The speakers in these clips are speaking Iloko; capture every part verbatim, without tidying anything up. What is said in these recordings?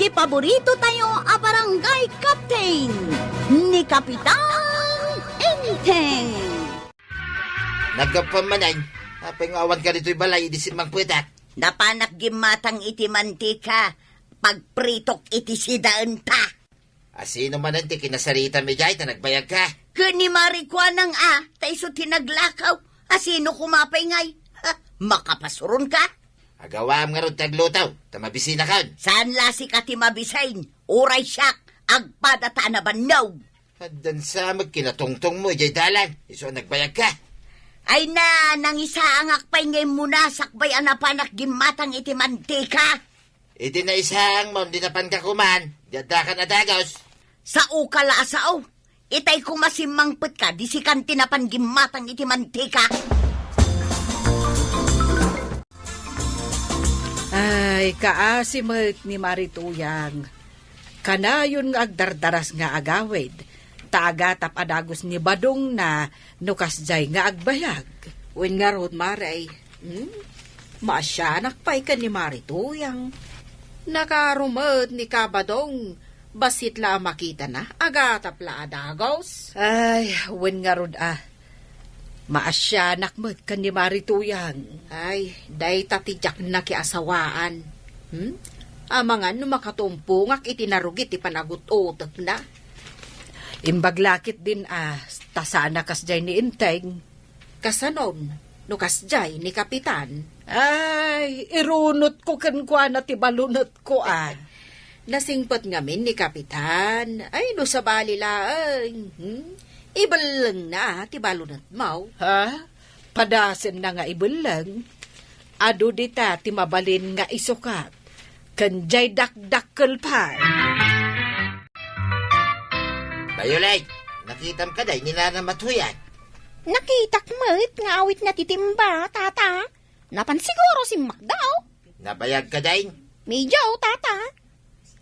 Paborito tayo a barangay captain, ni Kapitan Enteng. Naggapuam manen, apay nga awan ka ditoy balay, idi simmangpetak? Napanak gimmatang iti mantika, pagpritok iti sidaenta. Asino manen ti kinasaritam idiay ta nagbayagka? Ken ni Mari Kuanang a, ta isu ti naglakaw. Asino koma pay ngay? Ha, makapasuron ka? Agawam ngarud ti agluto, ta mabisinakon. Saan la sika ti mabisin? Uray siak, agpada ta a nabannog. Addan sa met kinatungtong mo idiay dalan, isu a nagbayagka. Ay na, nangisaangak pay nga immuna sakbay a napanak gimmatang iti mantika. Iti naisaang mo, di napanka koman, di addakan a dagos. Sao ka la a sao. Itay koma simmangpetka, di sikan ti napan gimmatang iti mantika. Ay, kaasi met ni Mari Tuyang. Kanayon nga agdardaras nga agawid, ta agatap a dagus ni Badong na no kasdiay nga agbayag. Wen ngarud, Mari, hmm? Maasianak pay ken ni Mari Tuyang. Nakaaro met ni Kabadong, bassit la a makitana, agatap la a dagus. Ay, wen ngarud a. Maasianak met ken ni Mari Tuyang. Ay, dayta ti diak nakiasawaan. Hmm? Amangan no makatumpongak iti narugit ti panagut-utekna. Imbag la ketdin a, ta saan a kasdiay ni Enteng. Kasanon, no kasdiay ni Kapitan? Ay, irunotko kenkuana ti balunetko a. Nasingpet ngamin ni Kapitan. Ay, no sabali laeng, hmm? Ibellengna ti balunetmo. Ha? Padasenna nga ibelleng? Adu dita ti mabalin nga isukak ken diay dakdakkel pay. Violet, nakitam kadi ni Nana Matuyan? Nakitak met nga awitna ti timba, Tata. Napan siguro simmakdaw. Nabayag kadi? Medyo, Tata.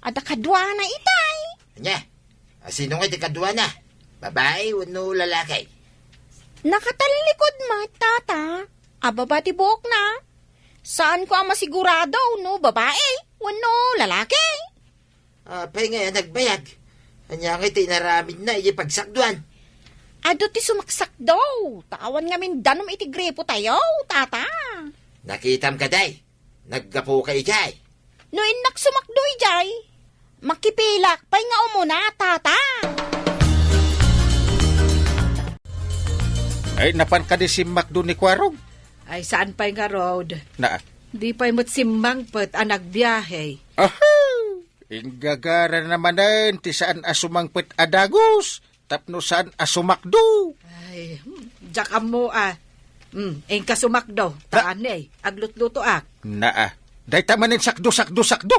Adda kaduana itay. Ania? Asino nga ti kaduana? Babae wenno lalaki? Nakatallikod met, Tata. Ababa ti buokna. Saanko a masigurado no babae wenno lalaki. Apay nga nagbayag? Ania nga ti inaramidna iti pagsakduan? Adu ti sumaksakdo. Ta awan ngamin danum iti gripotayo, Tata. Nakitam kadi? Naggapuka idiay? No innak sumakdo idiay, makipilak pay nga umuna, Tata. Ay, napan kadi simmakdo ni Kuarog? Ay, saan pay ngarud? Naa. Di pay met simmangpet a nagbiahe. Aha! Inggagara na manen ti saan a sumangpet a dagus tapno saan a sumakdo. Ay, hmm, diak ammo a. Hmm, inka sumakdo. Ta-, ania, aglutlutoak. Naa. Dayta manen sakdo, sakdo, sakdo.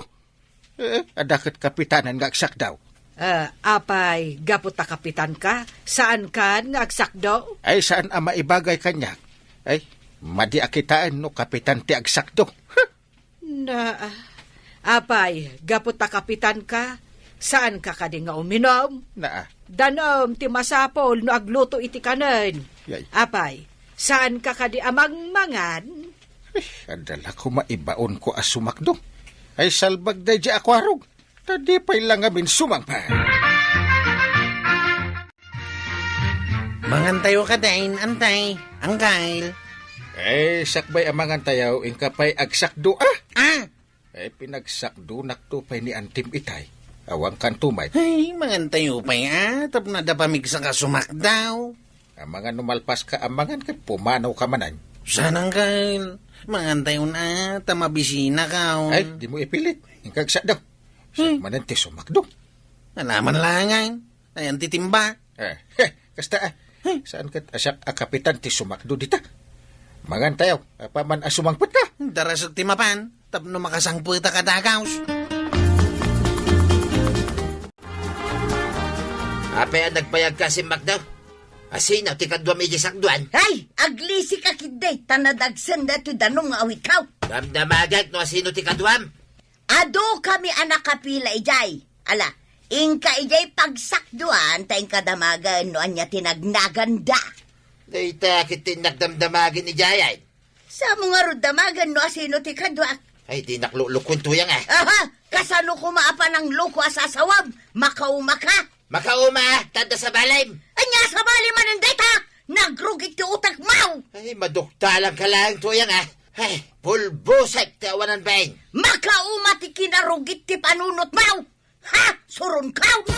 Eh, adda ket kapitanan nga agsakdaw. Eh, apay, gapu ta kapitan ka, saan kan nga agsakdo? Ay, saan a maibagay kaniak. Ay, madi a kitaen no kapitan ti agsakdo. Huh! Na, apay, gapu ta kapitan ka, saan ka kadi nga uminom? Naa. Danum ti masapul no agluto iti kanen. Yay. Apay, saan ka kadi a mangmangan? Eh, adda la koma ibaonko a sumakdo. Ay, salbag daydi a Kuarog. Ta di pay la ngamin sumangpet. Mangantayo kadi, Antay, Angkal. Eh, sakbay a mangantayo, inka pay agsakdo, ah? Ah! Eh, pinagsakdonakto pay ni Antim itay. Awan kanto met. Ay, mangantayo pay, ah, tapno adda pamigsa nga sumakdaw. Amangan no malpas ka, amangan ket pumanaw ka manen. Saan, Angkal. Mangantayo na, ta mabisinaka, oh. Ay, dimo ipilit. Inka agsakdo. Siak manen ti sumakdo. Alaman langan. Ayan ti timba. Eh, heh, kasta, ah. Saan ket a siak a kapitan ti sumakdo dita? Mangantayo, apaman a sumangpet ka. Darasek ti mapan, tapno makasangpeta ka dagaus. Apay a nagbayag ka simmakdo? Asino ti kaduam iti sakduan? Ay, aglisi ka ketdi, ta nadagsen daytoy danum nga awitko. Damdamagek no asino ti kaduam. Adu kami a nakapila idiay. Ala, inka idiay pagsakduan, ta inka damagen no ania ti nagnaganda. Dayta ket ti innak damdamagen idiay, ay. Saan mo ngarud damagen no asino ti kaduak? Ay, dinak luklukon, Tuyang, ah. Aha! Kasano koma a panangloko a sasawam? Makaumaka? Makauma, ta adda sabalim. Ania sabalim manen dayta? Nagrugit ti utekmo! Ay, maduktalan ka laeng, Tuyang, a. Ay, bulbusek ti awanan, Ben. Makauma ti kinarugit ti panunotmo! Ha? Suronko!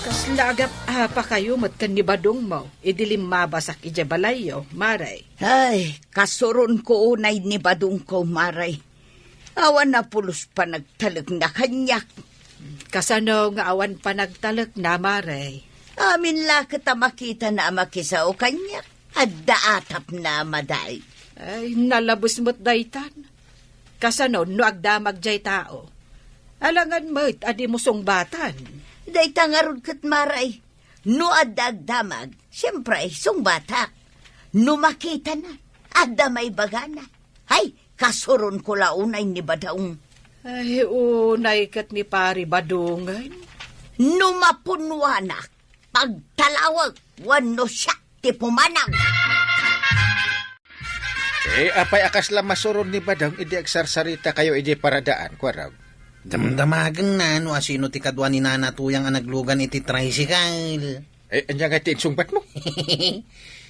Kasla agap-apakayo met ken ni Badongmo idi limmabasak idiay balayyo, Mare? Ay, kasuronko unay ni Badongko, Mare. Awan a pulos panagtalekna kaniak. Kasano nga awan panagtalekna, Mare? Amin la ket a makitana a makisao kaniak. Adda atapna a madaig. Ay, nalabes met daytan. Kasano no agdamag diay tao? Alangan met a dimo sungbatan. Dayta ngarud ket, Mare. No adda agdamag, siempre, sungbatak. No makitana, adda maibagana. Hay, kasuronko la unay ni Badong. Ay, unay ket ni Pari Badongen. No mapunnoanak, pagtalawek wenno siak ti pumanang. Eh, apay a kasla masuron ni Badong idi agsarsarita kayo idi paradaan, Kuarog? Damdamagenna no asino ti kadua ni Nana Tuyang a naglugan iti tricycle. Eh, ania nga ti insungbatmo?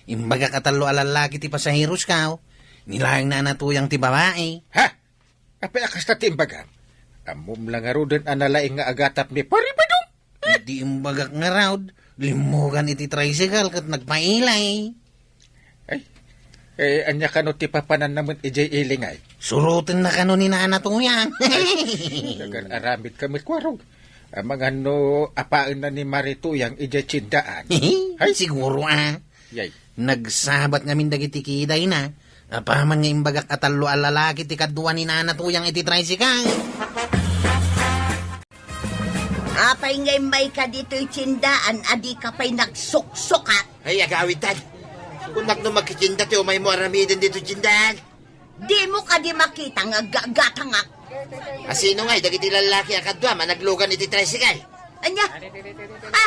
Imbagak a tallo a lallaki ti pasaherosko. Ni laeng Nana Tuyang ti babai. Ha? Apay a kasta ti imbagam? Ammom la ngaruden a nalaing nga agatap ni Pari Badong? Idi imbagak ngarud, limmugan iti tricycle ket nagpailay. Ay, eh, ania kano ti papananna met idiay ili ngay? Surotenna kano ni Nana Tuyang. Ay, nagar-aramid ka met, Kuarog. Amangan no apaenna ni Mari Tuyang idiay tiendaan. Ay, siguro, a. Yay. Nagsabat ngamin dagiti kidayna. Apaman nga imbagak a tallo a lalaki ti kadua ni Nana Tuyang iti tricycle. Apay nga immayka ditoy tiendaan a dika pay nagsuksukak? Ay, agawidtan. Kunak no makitienda ti umaymo aramiden ditoy tiendaan. Dimo kadi makita nga aggagatangak? Asino ngay dagiti lallaki a kaduam a naglugan iti tricycle? Ania? Ha?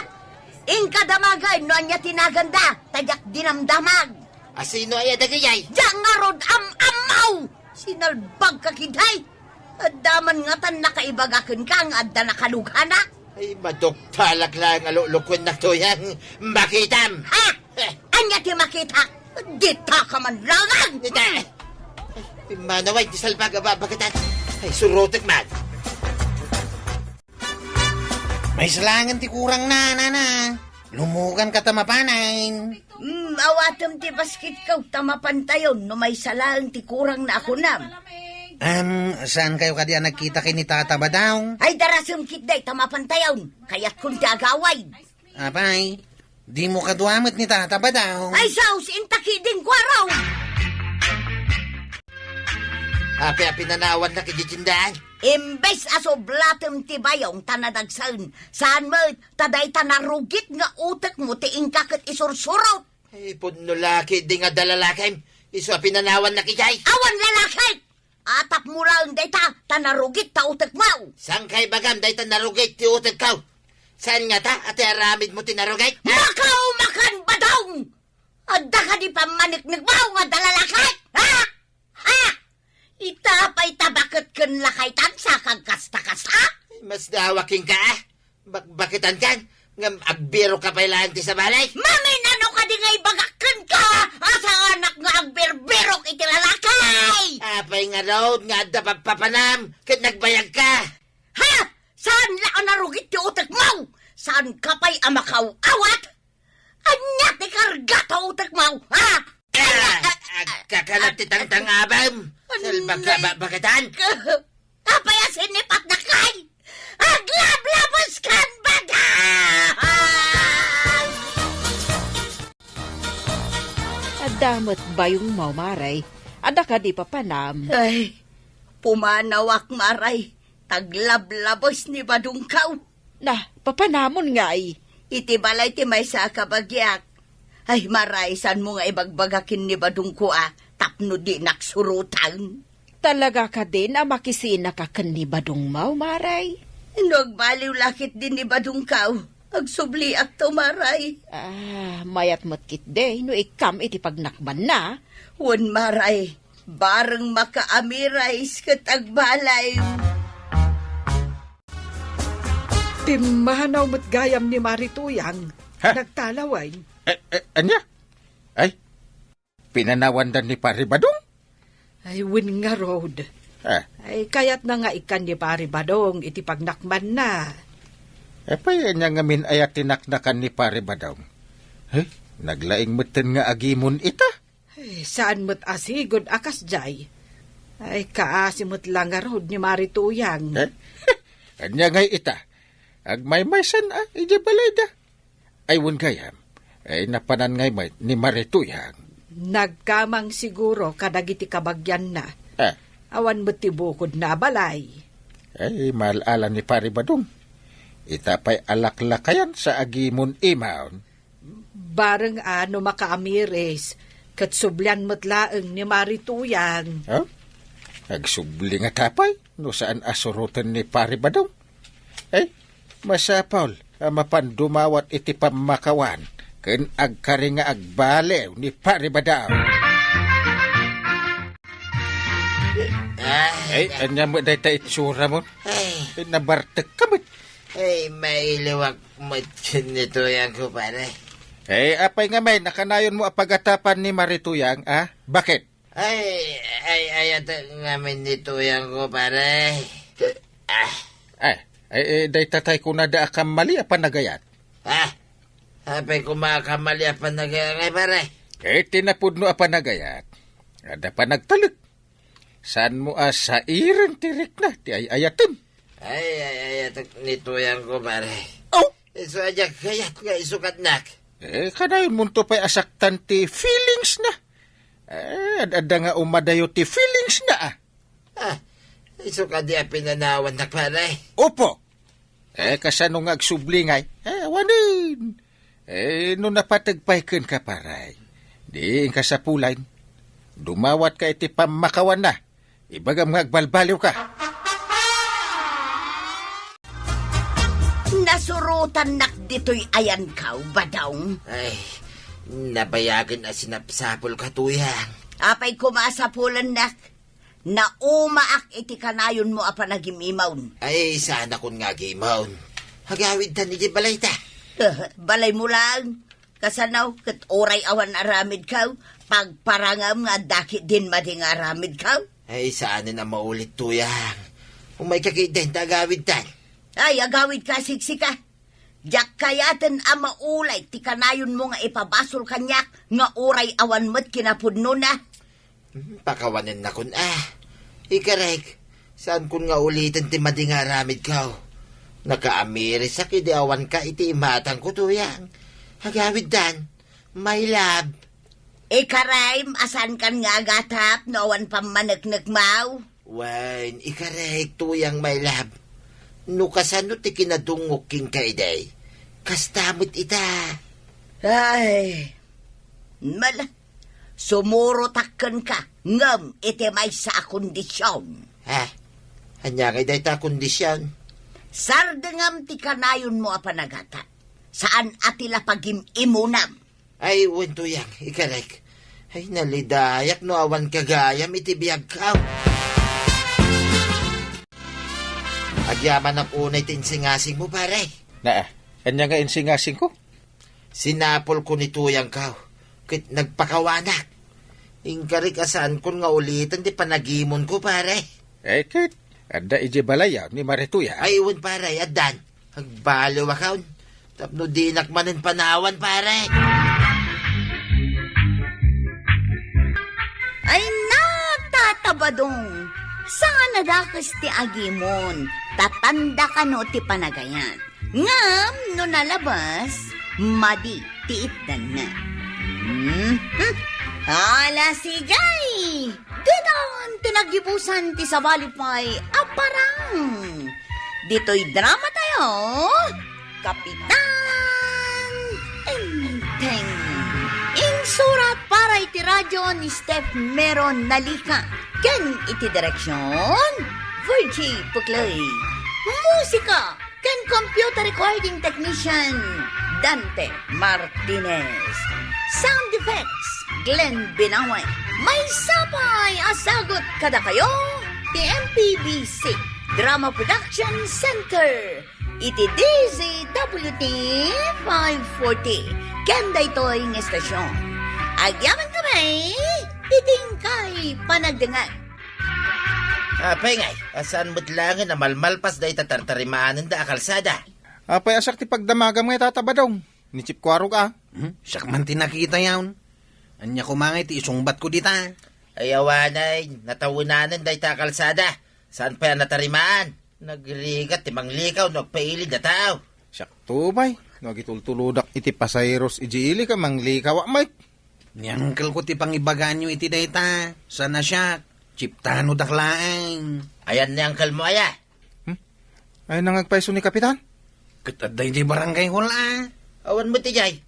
Inka damagen no ania ti naganda, ta diak dinamdamag. Asino aya dagijay? Diak ngarud am-ammo! Sinalbagka ketdi! Adda man ngatan nakaibaga kenka nga adda nakaluganak? Ay, maduktalak laeng a luklukuennak, Tuyang. Makitam! Ha? Eh. Ania ti makitak? Ditaka man laeng! Ita! Ay, immanaway ti salbag a babagatan. Ay, surotek man! Maysa laengen ti kurangna, Nana. Lumuganka ta mapanen. Hmm, awatem ti basketko ta mapantayon no maysa laeng ti kurangna a kunam. Am, saankayo kadi a nagkita ken ni Tata Badong? Ay, darasem ketdi ta mapantayon. Kayatkon ti agawid. Apay, dimo kadua met ni Tata Badong? Ay, sus, inta ketdin, Kuarog! Apay a pinanawannak idiay tiendaan? Imbes a sublatem ti bayong ta nadagsen, saan met ta dayta narugit nga utekmo ti inka ket isursurot. Ay, pudno la ketdi nga adda lalakim. Isu a pinanawannak idiay. Awan lalaki! Atapmo laeng dayta ta narugit ta utekmo. Saan ka ibagam dayta narugit ti utekko? Saan ngata a ti aramidmo ti narugit? Ha? Makaumakan, Badong! Adda kadi pammaneknekmo nga adda lalaki? Ha? Ha? Ita pay ta baket ken lakaytan sa kagkasta-kasta? Ay, masdawa kenka, a. Bakbaketankan, ngem agbirokka pay laeng ti sabali. Maminano kadi nga ibagak kenka a saanak nga agbirbirok iti lalaki? Apay ngarud nga adda pagpapanam ket nagbayagka? Ha? Saan la a narugit ti utekmo? Saanka pay a makaw-awat? Ania ti karga ta utekmo, ha? Ah! Agkakanat ti tangtangabem! Salbag ka, ba-, baketan! Apay a sinipatnak kay? Aglablabos kan, Badong! Adda met bayongmo, Mare. Adda kadi papanam? Ay, pumanawak, Mare. Taglablabos ni Badongko. Na, papanamon ngay? Iti balay ti maysa a kabagiak. Ay, Mare, saanmo nga ibagbaga ken ni Badongko a tapno dinak surotan? Talaga kadin a makisinaka ken ni Badongmo, Mare? No agbaliw la ketdi ni Badongko, agsubliakto, Mare. Ah, mayat met ketdi no ikkam iti pagnakbanna. Wen, Mare, Bareng makaamiris ket agbalay. Timmanaw met gayam ni Mari Tuyang. Ha? Nagtalaway. Eh, eh, ania? Ay, pinanawanda ni Pari Badong? Ay, wen ngarud. Ah. Ay, kayatna nga ikkan ni Pari Badong iti pagnakmanna. Apay, ania ngamin aya ti naknakan ni Pari Badong? Eh, naglaing metten nga agimon ita? Eh, saan met a sigud a kasdiay? Ay, kaasi met la ngarud ni Mari Tuyang. Eh? Ania ngay ita? Agmaymaysan a, idiay balayda. Ay, wen gayam. Ay, napanan ngay met ni Mari Tuyang. Nagkamang siguro kadagiti kabagianna. Ah. Awan met ti bukodna a balay. Ay, maal-ala ni Pari Badong. Ita pay a laklakayan sa agimon imaon. Bareng a no makaamiris, ket sublian met laeng ni Mari Tuyang. Ha? Agsubli ngata pay no saan a suroten ni Pari Badong? Eh, masapul a mapan dumawat iti pammakawan ken agkari nga agbaliw ni Pari Badong. Ay, ania met dayta itsuramon? Ay. Eh, nabartekka met. Ay, mailiwak met ken ni Tuyang, kumpare. Eh, apay ngamin a kanayonmo a pagatapan ni Mari Tuyang, a? Bakit? Ay, ay, ayatek ngamin ni Tuyang, kumpare. Ah. Eh, eh, eh, dayta tay kunada a kammali a panagayat. Ah, apay koma a kammali a panagayat, pare? Eh, ti napudno a panagayat. Adda panagtalek. Saanmo a sairen ti rikna ti ay-ayatem? Ay, ay, ayatek ni Tuyang, kumpare. Oh! Isu a diak kayat nga isukatnak. Eh, kanayonmonto pay a saktan ti feelings na. Eh, ad-adda nga umadayo ti feelings na, ah. Ah, isu kadi a pinanawannak, pare? Opo. Eh, kasano nga agsubli ngay? Eh, awanen. Eh, no napateg pay kenka, pare, di inka sapulan. Dumawatka iti pammakawanna. Ibagam nga agbalbaliwka. Nasurotannak ditoy ayankaw, Badong. Ay, nabayagen a sinapsapulka, Tuyang. Apay koma a sapulennak? Naumaak iti kanayonmo a panagim-imon. Ay, saanakon nga agimon. Agawidtan iti balayta. Balaymo laeng. Kasano ket uray awan aramidko, pagparangam nga adda ketdin madi nga aramidko? Ay, saanen a maulit, Tuyang. Umayka ketdin ta agawidtan. Ay, agawidka a siksika. Diak kayaten a maulay ti kanayonmo nga ipabasol kaniak nga uray awan met kinapudnona. Hmm, pakawanennakon a. Ikarek, saankon nga uliten ti madi nga aramidko. Nakaamirisak idi awanka iti imatangko, Tuyang. Agawidtan, my love. Ikarem, a saankan nga agatap no awan pammaneknekmaw? Wen, ikarek, Tuyang, my love. No kasano ti kinadungngok kenka idi, kasta met ita. Ay, mala, sumurotak kenka, ngem iti maysa a kondision. Ha? Ania ngay dayta a kondision? Sardengam ti kanayonmo a panagatap. Saan a ti la pagim-imunam. Ay, wen, Tuyang, ikarek. Ay, nalidayak no awanka gayam iti biagko. Agyamanak unay ti insingasingmo, pare. Naa, ania nga insingasingko? Sinapulko ni Tuyangko, ket nagpakawanak. Inkarek a saankon nga uliten ti panagimonko, pare. Eh, ket adda idiay balay ni Mari Tuyang. Ay, wen, pare, addan. Agbaliwakon. Tapno dinak manen panawan, pare. Ay, natatabadong. Saan a dakes ti agimon. Tatanda kano ti panagayat. Ngem no nalabes, madi ti itdanna. Mhm. Ala, sijay! Ditan ti naggibusan ti sabali pay a parang. Ditoy drama tayo, Kapitan Enteng. Insurat para iti radyo ni Steph Meron Nalika. Ken iti direksyon, Virgie Puclay. Musika ken computer recording technician, Dante Martinez. Sound effects, Glenn Binawen. Maysa pay a sagut kadakayo ti M P B C Drama Production Center iti D Z W T five forty. Ken daytoy nga estasyon, agyaman kami iti inkay panagdengngeg. Apay ngay, a saan met laengen a malmalpas dayta tartarimaanenda a kalsada? Apay a siak ti pagdamagam ngay, Tata Badong. Ni Chief Kuarog a. Hmm? Siak man ti nakitayon. Ania koma ngay ti isungbatko dita? Ay awanen, natawenanen dayta a kalsada. Saan pay a natarimaan? Nagrigat ti manglikaw no agpailid a tao. Siak to, bay. No agitultulodak iti pasaheros idiay ili ket manglikaw met. Ni uncle ko ti pangibaganyo iti dayta. Saan a siak? Chief tanodak laeng. Ayan ni uncle mo aya? Hmm? Ay, nangagpayso ni Kapitan? Ket adda idiay barangay hall a. Awan met idiay.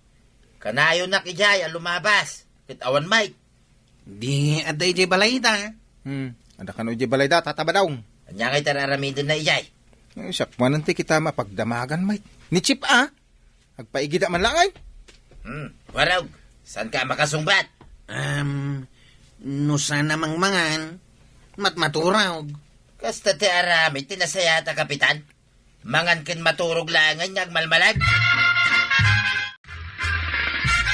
Kanayonak idiay a lumabas. Ket awan met. Di adda idiay balayda. Hmm, adda kano idiay balayda, Tata Badong? Ania ngay ti ar-aramidenna idiay? Eh, siak manen ti kitam a pagdamagan met. Ni Chief a? Agpaigida man laeng. Hmm, Kuarog, saanka a makasungbat? Em, no saan a mangmangan, matmaturog. Kasta ti aramid ti nasayaat a kapitan? Mangan ken maturog laengen nga agmalmalag?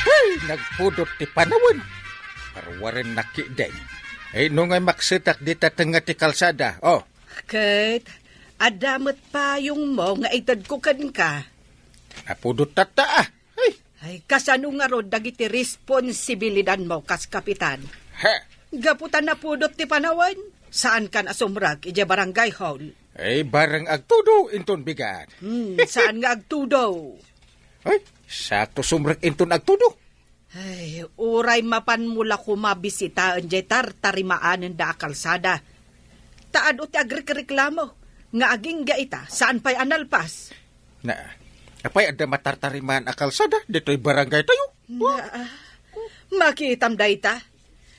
Hey, nagpudot ti panawen. Parwaren nakideng. Ay, no ngay maksetak dita tengnga ti kalsada. Oh. Ket, adda met payongmo nga itedko kenka. Napudot tatta, ah. Ay. Ay, kasano ngarud dagiti responsibilidanmo kas kapitan? Ha? Gapu ta napudot ti panawen, saankan a sumrek idiay barangay hall. Ay, barang agtudo inton bigat. Hmm, saan nga agtudo? Ay, sakto sumrek inton agtudo. Ay, uray mapanmo la koma bisitaen diay tartarimaanenda a kalsada. Ta adu ti agrikreklamo nga agingga ita, saan pay a nalpas. Na, apay adda matartarimaan a kalsada ditoy barangay tayo? Na, makitam dayta.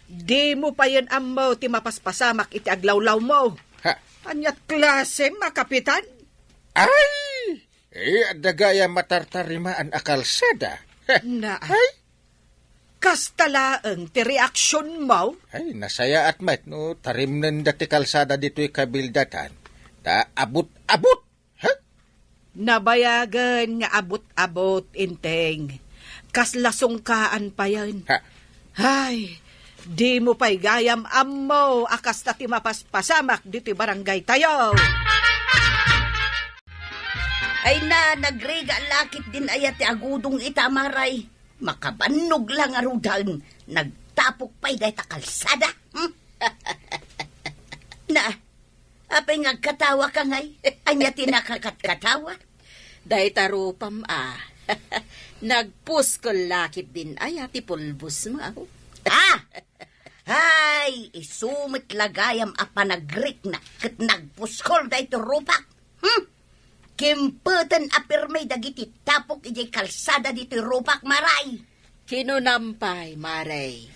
Dimo payen ammo ti mapaspasamak iti aglawlawmo. Ha? Aniat klasem a kapitan? Ay! Eh, adda gayam matartarimaan a kalsada. Na, ay? Kasta laeng ti reaksionmo? Ay, nasayaat met no tarimnenda ti kalsada ditoy kabildatan. Ta abut-abut. Ha? Nabayagen nga abut-abut, Enteng. Kasla sungkaan payen. Ha? Ay, dimo pay gayam ammo a kasta ti mapaspasamak ditoy barangay tayo. Ay na, nagrigat la ketdin aya ti agudong ita, Maray. Makabannog la ngaruden, nagtapok pay dayta kalsada. Hmm? Na, apay nga agkatawaka ngay? Ania ti nakakatkatawa? Dayta rupam a. Nagpuskol la ketdin aya ti pulbosmo. Ah! Hay, isu met la gayam a panagriknak ket nagpuskol daytoy rupak. Hmm? Kimpeten a pirmi dagiti tapok idiay kalsada ditoy rupak, Maray. Kinunam pay, Maray.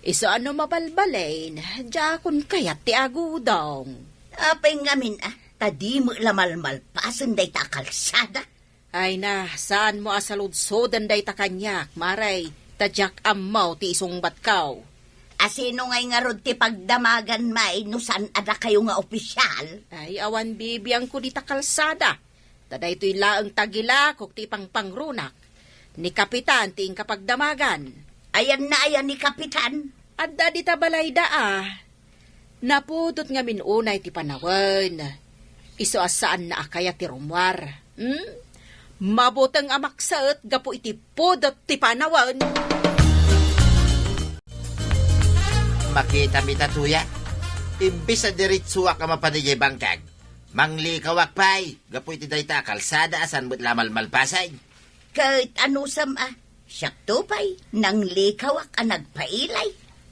Isu a no mabalbalin, diakon kayat ti agudong. Apay ngamin a, ta di met la malmalpasen dayta a kalsada? Ay na, saanmo a saludsoden dayta kaniak, Maray, ta diak ammo ti isungbatko. A sino ngay ngarud ti pagdamagan, May, no saan a dakayo nga opisyal? Ay, awan bibiangko dita kalsada. Ta daytoy laeng tagilakok ti ipangpangrunak. Ni Kapitan ti inka pagdamagan. Ayanna aya ni Kapitan? Adda dita balayda a. Napudot ngamin unay ti panawen. Isu a saanna a kayat ti rummuar. Hmm? Mabuteng a maksaet gapu iti pudot ti panawen. Makitam ita, Tuya. Imbes a diretsoak a mapan idiay bangkag, manglikawak pay gapu iti dayta a kalsada a saan met la malmalpasen. Ket anusam a, siakto pay, nanglikawak a nagpailay.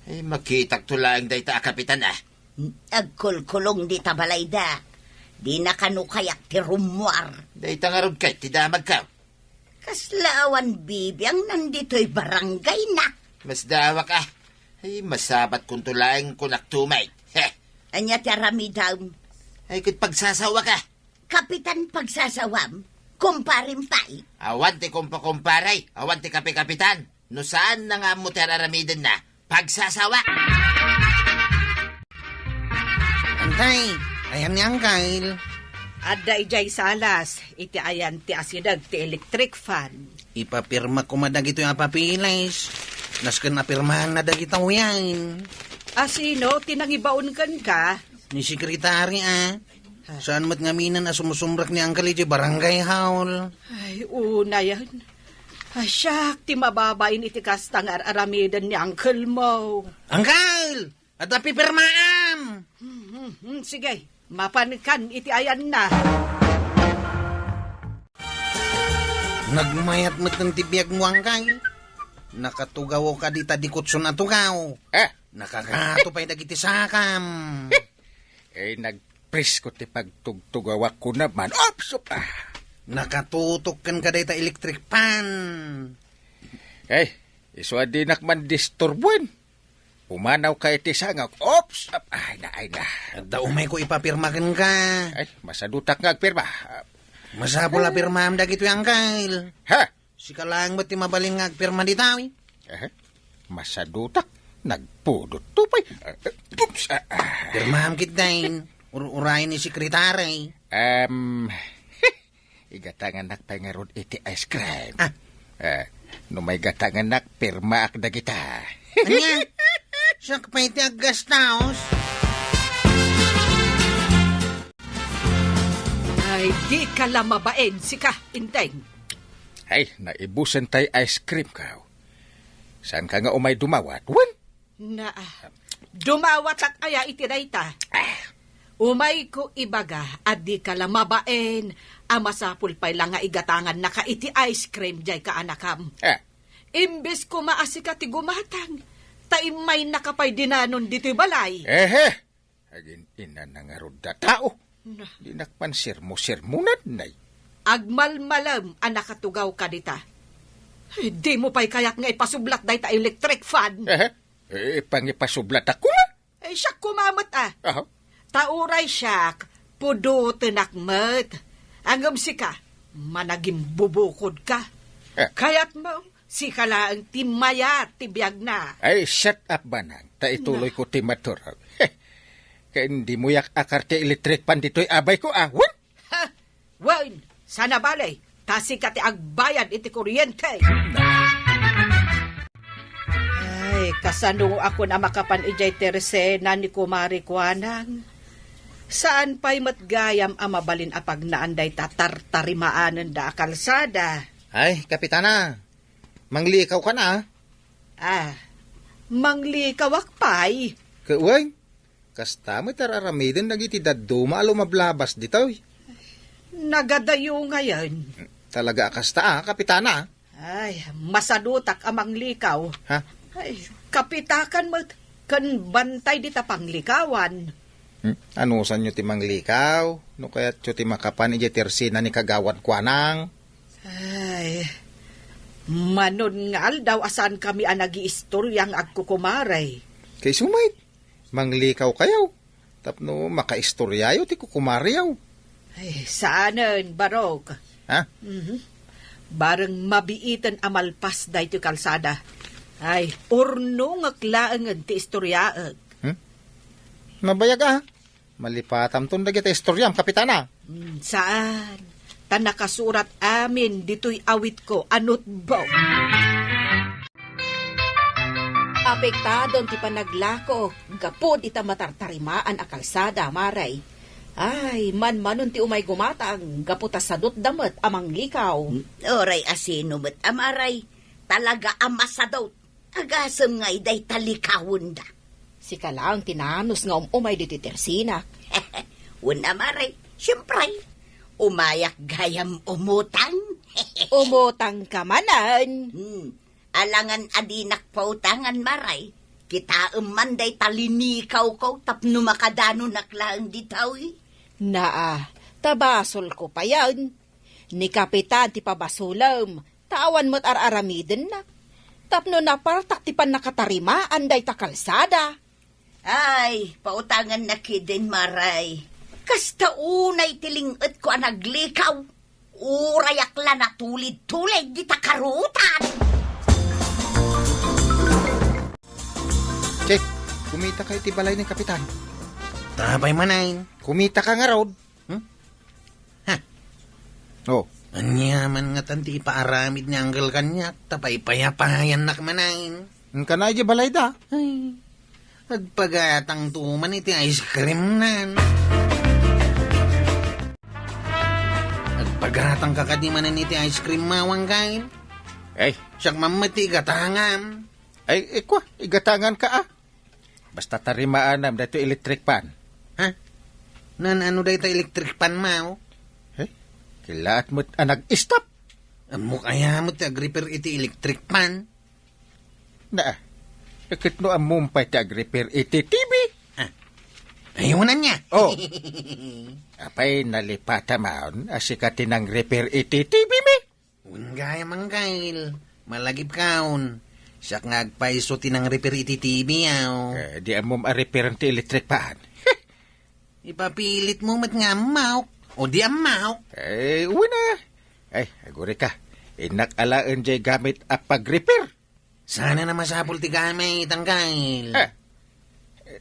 Ay, makitakto laeng dayta a kapitan a. Agkulkulong dita balayda. Dina kano kayat ti rummuar. Dayta ngarud ket ti damagko. Kasla awan bibiangnan ditoy barangayna. Masdaawak a. Ay, masabatkonto laeng kunak tumay. Heh. Ania ti aramidem? Ay, ket pagsasawak a. Kapitan, pagsasawam? Kumparim pay. Awan ti kumpa-kumparay, awan ti kapi-kapitan. No saan na nga ammo ti ar-aramidenna, pagsasawa. Antay, ayan ni Angkal. Adda idiay salas, iti ayan ti asideg ti electric fan. Ipapirma koma dagitoy a papeles. Nasken a pirmaanna dagitoy yan. Asino ti nangibaon kenka? Ni sekretary, a. Ha? Saan met ngamin a sumusumrek ni Angkal idiay barangay hall? Ay, unayen. Ay, siak ti mababain iti kasta nga ar-aramiden ni Angkal mo. Angkal! Adda pipirmaam! Hmm, hmm, hmm, sige, mapankan iti ayanna. Nagmayat met ti biag mo, Angkal. Nakatugaw ka dita dikutson a tugaw. Eh? Nakagato pay dagiti sakam. Eh, nagprisko ti pagtugtugawak ko naman. Ops! Op, ah. Nakatutok ken ka dayta electric fan. Eh, isu a dinak man disturbuen. Umanaw ka iti sangak. Ops! Op, ay na, ay na. Adda umay ko ipapirma ken ka. Ay, masadutak nga agpirma. Masapul a pirmaam dagitoy, Angkal. Ha? Sika laeng met ti mabalin nga agpirma dita, wi? Eh, masadutak. Nagpudot to pay. Eh, eh, oops, ah, ah. Pirmaam ketdin. Ur-urayen ni sekretary. Em, igatangannak pay ngarud iti ice cream. Ah. Eh, no maigatangannak, pirmaak dagita. Ania? Siak pay ti aggastaos? Ay, di ka la mabain, sika, Inteng. Ay, naibusen tay ice cream, kaw. Saan ka nga umay dumawat? Wen? Na, dumawatak aya iti dayta? Ah. Umay ko ibaga a di ka la mabain a masapul pay la nga igatangannaka iti ice cream diay kaanakam. Ah. Imbes koma a sika ti gumatang, ta immaynaka pay dinanon ditoy balay. Ehe! Agin-inana ngarud a tao. Na. Dinak man sermo-sermonan, nay. Agmalmalem a nakatugaw ka dita. Ay, di mo pay kayat nga ipasublat dayta electric fan? Eh, eh, pangipasublat ako nga. Ay, siak koma met, ah. Aha. Ta uray siak, pudotenak met. Ngem sika, managimbubukod ka. Eh. Kayat mo, sika laeng ti mayat ti biagna. Ay, shut up, Banang. Ta ituloy ko ti maturog. Ken di mo yak akar ti electric fan ditoy abay ko, ah. Wen? Ha? Wen, sana bale, ta sika ti agbayad iti kuryente. Ay, kasano a kun a makapan idiay tersena ni Kumare Kuanang? Saan pay met gayam a mabalin a pagnaan dayta tartarimaanenda a kalsada? Ay, Kapitana, manglikaw ka na, ah. Ah, manglikawak pay? Ket wen, kasta met ar-aramiden dagiti dadduma a lumablabas ditoy. Nagadayo ngayen. Talaga a kasta, ah, Kapitana? Ay, masadutak a manglikaw. Ha? Ay, kapitakan met ken bantay dita panglikawan. Hmm? Anusanyo ti manglikaw? No kayatyo ti makapan idiay tersena ni Kagawad Kuanang? Ay, manon nga aldaw a saankami a nagiistorya nga agkukumare. Kay sumait, manglikaw kayo. Tapno makaistoryayo ti kukumareyo. Ay, saanen, Barok. Ha? Mhm. Bareng mabiiten a malpas daytoy kalsada. Ay, urnongek laengen ti istoryaek. Hmm? Mabayag a. Malipatamton dagiti istoryam, Kapitana. Hmm, saan? Ta nakasurat amin ditoy awitko a notebook. Apektadon ti panaglako gapu dita matartarimaan a kalsada, Mare. Ay, manmanon ti umay gumatang gapu ta sadutda met a manglikaw. Uray asino met a Mare, talaga a masadut. Agasem nga iday talikawenda. Sika laeng ti nanos nga um-umay ditoy tersinak. Wen a Mare, siempre. Umayak gayam umutang. Umutang ka manen? Hmm. Alangan a dinak pautangan, Mare. Kitaem man dayta linikawko tapno makadanonak laeng ditoy. Naa, ta basolko payen. Ni Kapitan ti pabasolem, ta awan met ar-aramidenna. Tapno napartak ti pannakatarimaan dayta kalsada. Ay, pautangannak ketdin, Mare. Kasta unay ti ling-etko a naglikaw. Urayak la natulid-tulid dita karutan. Che, kumitaka iti balay ni Kapitan. Apay manen? Kumitaka ngarud. Hmm? Ha? Oh. Ania man ngatan ti ipaaramid ni Uncle kaniak, ta paypayapayannak manen. Inkana idiay balayda. Ay, agpagatangto man iti ice cream nan. Agpagatangka kadi manen iti ice cream, Uncle? Ay. Siak man met ti igatangam. Ay, ikua, igatanganka, a. Basta tarimaanam daytoy electric fan. Ha? Naan-ano dayta electric fan, Maw? Eh, kilaat met a nag-stop. Ammok aya met ti agrepair iti electric fan? Naa, ket no ammom pay ti agrepair iti T V? Ah. Ay, wen ania? Oh. Apay, nalipatam a sika ti nangrepair iti T V mi? Wen gayam, Uncle. Malagipkon. Siak nga agpayso ti nangrepair iti T V, aw. Eh, di ammom a repairen ti electric fan. Ipapilitmo met nga ammok. O di ammok. Eh, wen a. Ay, agurika. Innak alaen jay gamit a pagrepair. Saan a masapul ti gamit, Uncle? Eh,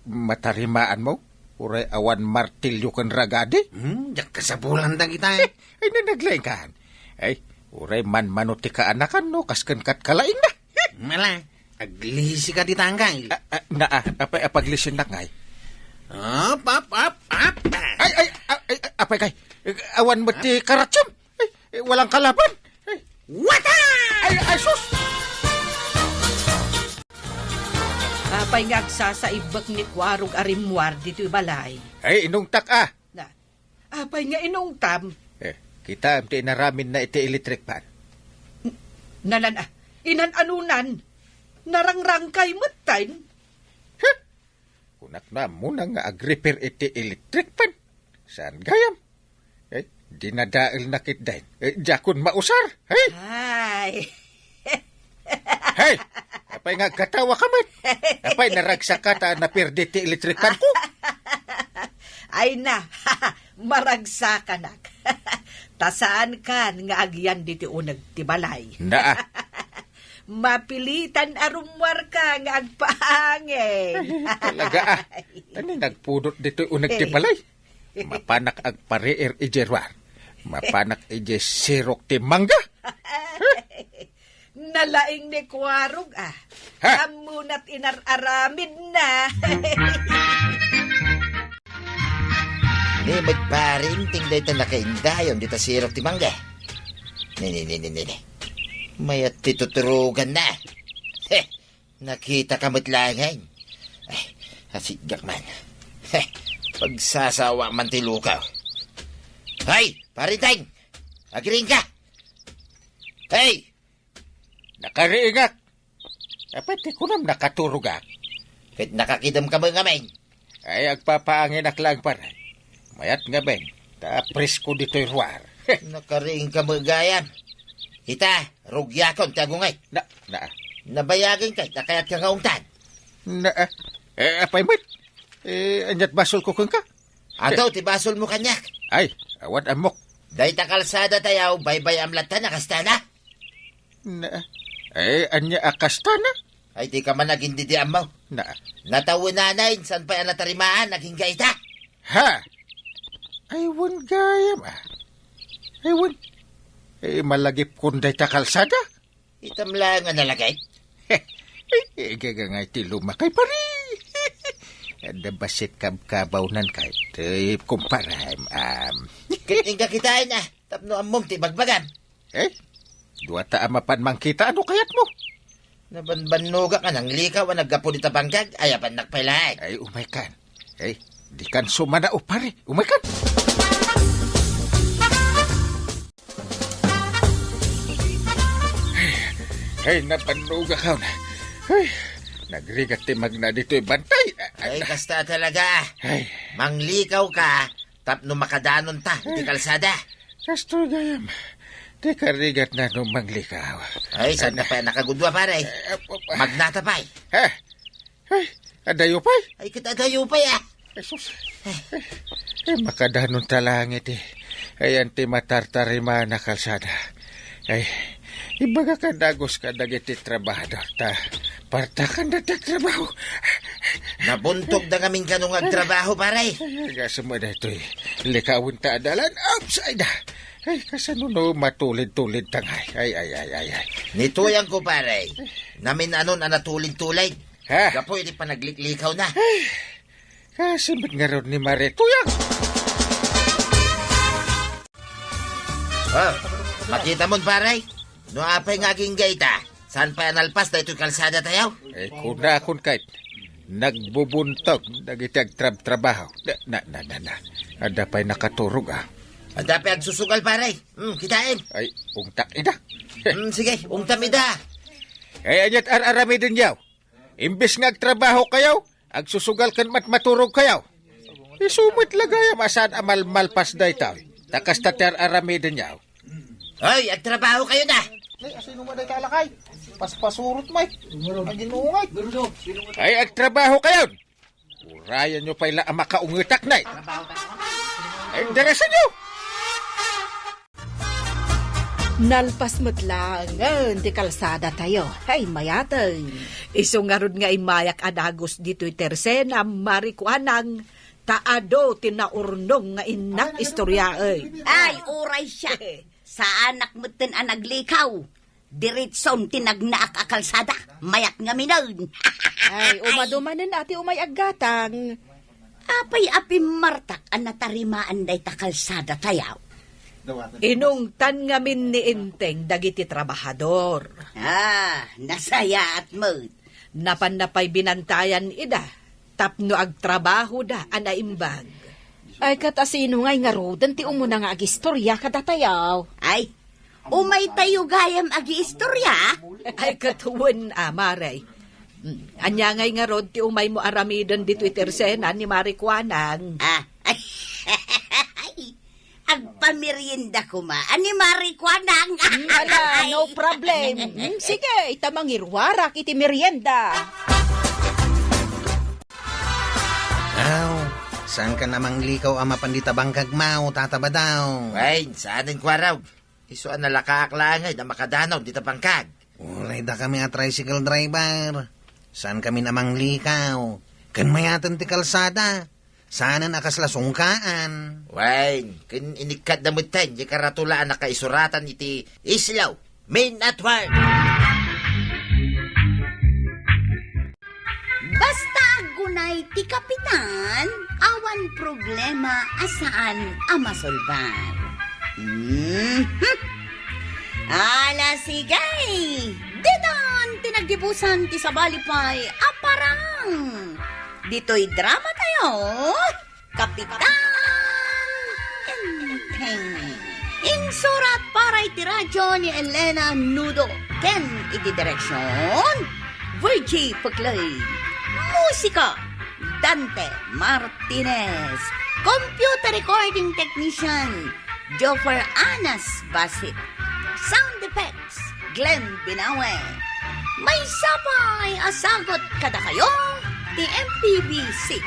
matarimaanmo? Uray awan martilyo ken ragadi? Hmm, diak kasapulan dagita. Ay, nanaglaingkan. Ay, uray manmano ti kaanakan no kas ken katkalaingna. Mala, aglisika dita, Uncle. Ah, ah, naa, apay a paglisinnak ngay? Up, up, up, up. Ay, ay, ah, ay, ah, apay kay, awan met ti karatsem. Ay, eh, walang kalaban. Ay. Wata! Ay, ay, sus! Apay nga agsasaibbek ni Kuarog a rimmuar ditoy balay? Ay, inungtak a. Na, apay nga inungtam? Eh, kitaem ti inaramidna iti electric fan. N-, nanan a, inan-anunan? Narangrangkay metten? Huh? Kunak no ammona nga agrepair iti electric fan. Saan gayam? Eh, dinadaelna ketdin. Eh, diakon mausar. Hey! Ay! Hey! Apay nga agkatawa ka met? Apay naragsaka ta napirdi ti electric fan ko? Ay na, maragsakanak. Ta saankan nga agyan diti uneg ti balay. Naa. Mapilitan a rummuarka nga agpaangin. Talaga, ah. Tani nagpudot ditoy uneg ti balay. Mapanak agpariir idiay ruar. Mapanak idiay sirok ti mangga. Nalaing ni Kuarog, ah. Ha? Ammonat inar-aramidna. Ni met pare, inting dayta nakaindayon dita sirok ti mangga. Ni, ni, ni, ni, ni, ni. Mayat ti tuturuganna. He, nakitaka met laengen. Ay, asigak man. He, pagsasawa man ti lukaw. Hay, pare Teng! Agriingka! Hey! Nakariingak! Apay ti kunam nakaturogak? Ket nakakidemka met ngamin. Ay, agpapaanginak laeng, pare. Mayat ngamin, ta presko ditoy ruar. Nakariingka met gayam. Ita, rugiakon ti agungay. Na, na. Nabayagenka, ta kayatka nga ungtan. Na, eh, apay met? Eh, aniat basolko kenka? Adu ti basolmo kaniak. Ay, awan ammok. Dayta kalsada tayaw, baybay-am latta, nakastana. Na, eh, ania a kastana? Ay, dika man agindidi ammo. Na. Natawenanay, saan pay a natarimaan, agingga ita. Ha? Ay, wen gayam, ah. Ay, wen. Eh, malagipkon dayta kalsada? Itam laeng a nalagip. Ay, igagangay ti lumakay, pare. Adda bassit kabkabawnan kay, ti kumparam, am. Ket inka kitaen, ah, tapno ammom ti bagbagam. Eh? Duata a mapan mangkita, ano kayatmo? Nabanbannogak a nanglikaw a naggapu dita bangkag, ayabannak pay laeng. Ay, umaykan. Ay, dikan sumanao, pare. Umaykan. Ay, nabannogak, haw na. Ay, nagrigat ti magna ditoy bantay. Ay, kasta talaga. Ay. Manglikaw ka, tapno makadanonta iti kalsada. Kastoy gayam, ti karigatna no manglikaw. Ay, saan ka pay a nakagudua, pare? Eh, ap-, ap-, Magnata pay. Ha? Ay, adayo pay? Ay, ket adayo pay, ah. Jesus. Eh, eh, makadanonta laeng iti Ayan ti matartarimaan a kalsada. Ay, ibagak a dagus kadagiti trabahador ta partakan da ti agtrabaho. Nabuntog da ngamin kano nga agtrabaho, pare. Ay, gasem a daytoy. Likawen ta a dalan. Oops, ay da. Ay, kasano no matulid-tulid ta ngay? Ay, ay, ay, ay, ay. Ni Tuyang ko, pare. Namin-anon a natulid-tulid. Ha? Gapu iti panagliklikawna. Ay, kasi met ngarud ni Mare Tuyang. Oh, makita mon, pare? No apay nga agingga ita, saan pay a nalpas daytoy kalsada tayo? Eh, kunakon kayat, nagbubuntog dagiti agtrabtrabaho. Na, na, na, na, na. Adda pay nakaturog, ah. Adda pay agsusugal, pare. Hmm, kitaem. Ay, ungtak ida. Hmm, sige, ungtam ida. Ay, aniat ar-aramidenyo? Imbes nga agtrabaho kayo, agsusugal ken mat-, maturog kayo. Isu met la gayam a saan a malmalpas daytoy. Ta kasta ti ar-aramidenyo. Hoy, agtrabaho kayo na! Ay, asino mo dayta lakay? Paspasurot mo eh. Aginungay. Ay, agtrabaho kayo! Urayan nyo pay la a makaungetak na eh. Ay, interesan nyo! Nalpas met laengen ti kalsada tayo. Hay, mayaten. Isu ngarud nga immayak a dagus ditoy Tersena, Mare Kuanang, ta adu ti naurnong nga innak istoryaen. Ay, uray siya. Saanak metten a naglikaw. Diritson ti nagnaak a kalsada. Mayat ngaminen. Ay, umadumanen a ti umay aggatang. Apay a pimmartak a natarimaan dayta kalsada tayaw? Inungtan ngamin ni Enteng dagiti trabahador. Ah, nasayaat met. Napanna pay binantayan ida tapno agtrabahoda a naimbag. Ay, ket asino ngay ngaruden ti umuna nga agistorya kadatayaw? Ay, umay tayo gayam agiistorya? Ay, ket wen, a, Mare. Mm, ania ngay ngarud ti umaymo aramiden ditoy Tersena ni Mare Kuanang? Ah, ay, agpamerienda koma a ni Mare Kuanang. Mm, ala, no problem. Mm, sige, ita mangiruarak iti merienda. Aw, saan ka na manglikaw a mapan dita bangkag, Mao, Tata Badaw? Ay, saanen, Kuarog. Isu a nalakaak laeng a makadanaw dita bangkag. Uray dakami a tricycle driver. Saan kami a manglikaw? Ken mayaten ti kalsada. Saanen a kasla sungkaan. Wen, ken inikkatda metten ti karatula a nakaisuratan iti Islaw, Men at Work. Basta aggunay ti kapitan, awan problema a saan a masolbar. Mhm. Ala, sige! Ditan ti naggibusan ti sabali pay a parang. Ditoy drama tayo, Kapitan Enteng. Insurat para iti radyo ni Elena Nudo ken iti direksyon, Virgie Peclay. Musika, Dante Martinez. Computer recording technician, Joffer Anas Basit. Sound effects, Glenn Binawe. Maysa pay a sagut kadakayo ti M P B C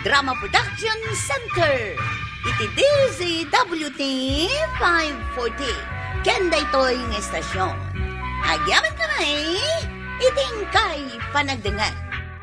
Drama Production Center iti D Z W T five forty. Ken daytoy nga estasyon, agyamankami iti inkay panagdengngeg.